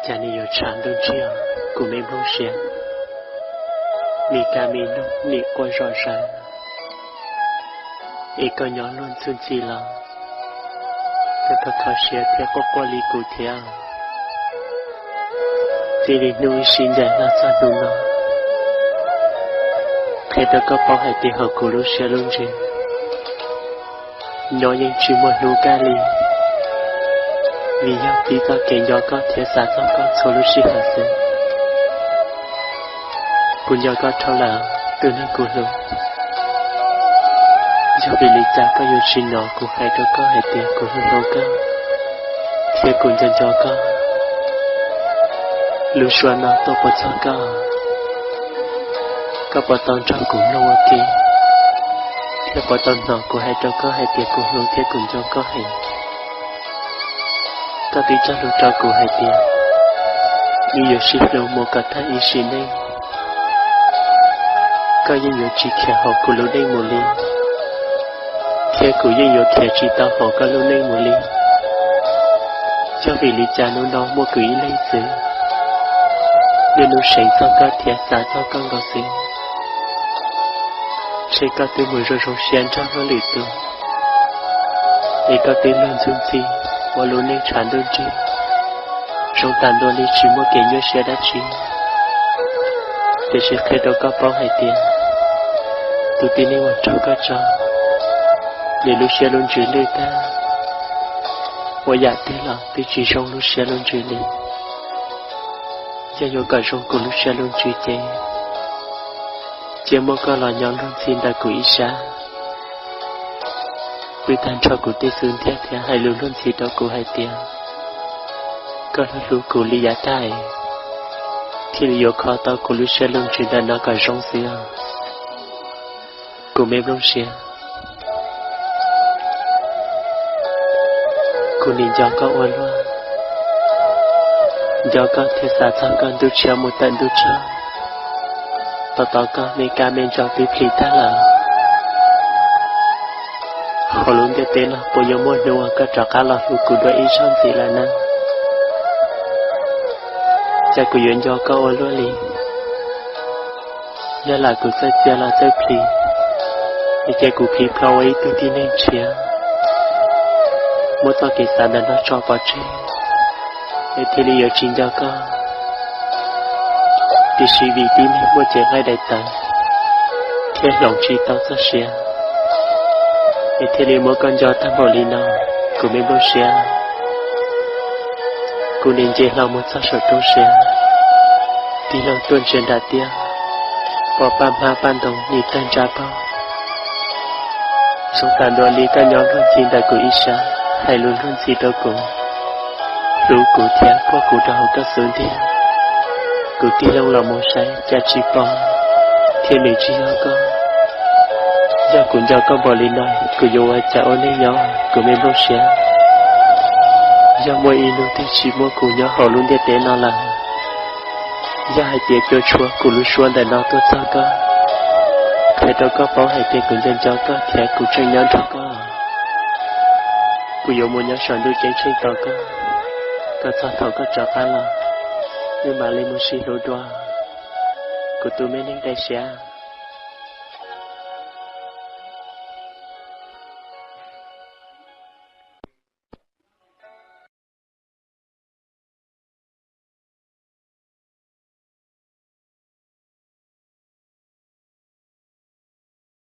Cas nim yuav tshav ntuj ntsiag, kuv me nplooj siab, me kab me noog nim quaj zom zaws, es koj nyob luag ntxhi ntxhi los koj kho kho siab thiab quaj quaj li kuv thiab. Txij li hnub wb sib ncaim los txog hnub no, qhia rau koj paub hais tias hauv kuv lub siab lub ntsws nyob yeej tsis muaj hnub kaj li, vim yog tib txoj kev nco koj thiab xav txog koj txhua lub sij hawm xwb. Kuv nco koj dhau lawm, tus neeg kuv hlub. Yog vim li cas koj yuav tsis hnov kuv hais rau koj hais tias kuv hlub hlub koj thiab kuv nco nco koj? Lub suab no tuaj puas txog koj? Koj puas tau nrog kuv mloog ua ke thiab puas tau hnov kuv hais rau koj hais tias kuv hlub thiab kuv nco koj heev? Koj twb cog lus rau kuv hais tias wb yuav sib hlub mus kom tag ib sim neej. Koj yeej yuav tsis khiav hauv kuv lub neej mus li, thiab kuv yeej yuav khiav tsis tau hauv koj lub neej mus li. Yog vim li cas hnub no muaj kuv ib leeg xwb, niaj hnub seev txog koj thiab xav txog koj nkaus xwb? Ntshe koj twb mus zoo zoo siab nrog luag lwm tus, es koj twb luag ntxhi ntxhi ua lub neej tshav ntuj nrig, zoo tas ntua li tsis muaj kev nyuaj siab dab tsi. Tiam sis qhia rau koj paub hais tias tus tib neeg uas nrog koj tso, nws lub siab lub ntsws lwj tag, ua yam twg los twb tsis zoo lub siab lub ntsws li. Yog yuav kom zoo kuv lub siab lub ntsws ces cia muab koj los nyob luag ntxhi ntawm kuv ib sab, pw tag nrho kuv tej xub ntiag thiab hais lus luag ntxhi rau kuv hais tias koj hlub hlub kuv li yav tag, thiaj li yuav kho tau kuv lub siab lub ntsws ntawm no kom zoo xwb os, kuv me nplooj siab. Kuv nim nco koj ua luaj, nco koj thiab xav txog koj ntuj tshiab mus tawm ntuj tsaug, tos tos koj me kab me ntsaum twb plhis tag lawm. Hauv lub ntiaj teb no puas yuav muaj hnub uas koj rov qab los hlub kuv dua ib zaug ntxiv lawm na? Cas kuv yuav nco koj ua luaj li? Yog lam kuv txawj txia los txawj plhis, es cia kuv plhis plho ua ib tug tib neeg tshiab, muab txoj kev xav ntawm no tso pov tseg, es thiaj li yuav tsis nco koj. Tiam sis vim tib neeg muaj cev nqaij daim tawv thiab hloov tsis tau txoj sia, es thiaj li muab koj nco tag npaum li no, kuv me nplooj siab. Kuv nim nce hlo mus txog saum roob siab, tig loo tuaj ntsia nram tiaj, pom paj hmab paj ntoo nim tawg ntsa paug. Zoo tas ntua li koj nyob luag ntxhi ntawm kuv ib sab, hais lus luag ntxhi rau kuv, hlub kuv thiab puag kuv rau hauv koj xub ntiag. Kuv tig loo los mus saib cas tsis pom, thiab nws tsis yog koj. Yog kuv nco koj npaum li no, kuv yuav ua cas ua neej nyob, kuv me nplooj siab? Yog muaj ib hnub twg tsis muaj kuv nyob hauv lub ntiaj teb no lawm, yog hais tias cua tshuab kuv lub suab ntawm no tuaj txog koj, qhia rau koj paub hais tias kuv nco nco koj thiab kuv tseem nyob nrog koj, kuv yuav mus nyob saum ntuj ceeb tsheej tos koj, kom txog thaum koj rov qab los, wb mam li mus sib hlub dua, kuv tus me neeg daim siab.